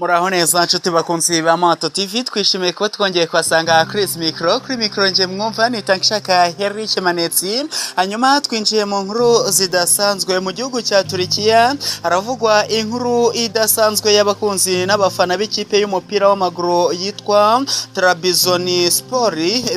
Muraho neza nshuti bakunzi ba Mato TV, twishimiye kuba twongeye kuhasanga Chris Micro. Kuri micro nje mwumva ni Tankishaka Henry Manetsi. Hanyuma twinjiye mu nkuru zidasanzwe. Mu gihugu cya Turikiya haravugwa inkuru idasanzwe y'abakunzi n'abafana b'ikipe y'umupira w'amaguru yitwa Trabzonspor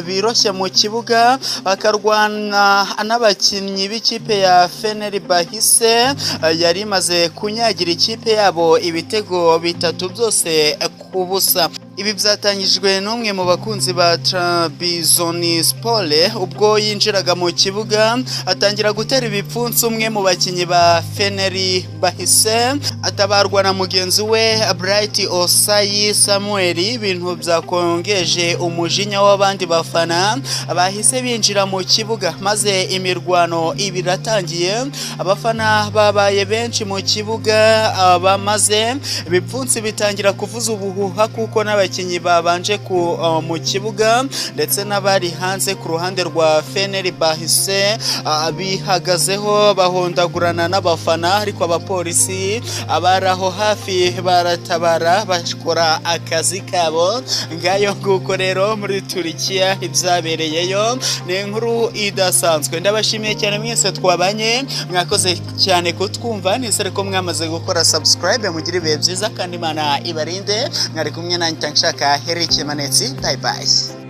biroshye mu kibuga bakarwana n'abakinnyi b'ikipe ya Fenerbahce yari imaze kunyagira ikipe yabo ibitego 3 byose ku busa. Ibi byatangijwe n'umwe mu bakunzi ba Trabzonspor ubwo yinjiraga mu kibuga atangira gutera ibipfunsi umwe mu bakinnyi ba Fenerbahce, atabarwa na mugenzi we Bright Osayi Samuel, ibintu byakongeje umujinya w'abandi bafana bahise binjira mu kibuga maze imirwano iba iratangiye. Abafana babaye benshi mu kibuga, bamaze ibipfunsi bitangira kuvuza ubuhuha kuko n'abakinnyi babanje mu kibuga ndetse n'abari hanze ku ruhande rwa Fenerbahce bihagazeho bahondagurana n'abafana, ariko abapolisi abari aho hafi baratabara bakora akazi kabo. Ngayo nguko rero muri Turikiya ibyabereyeyo ni inkuru idasanzwe. Ndabashimiye cyane mwese twabanye, mwakoze cyane kutwumva, nizere ko mwamaze gukora subscribe. Mugire ibihe byiza kandi Imana ibarinde. Mwari kumwe nanjye Tankishaka Henry Manetsi. Bye bye.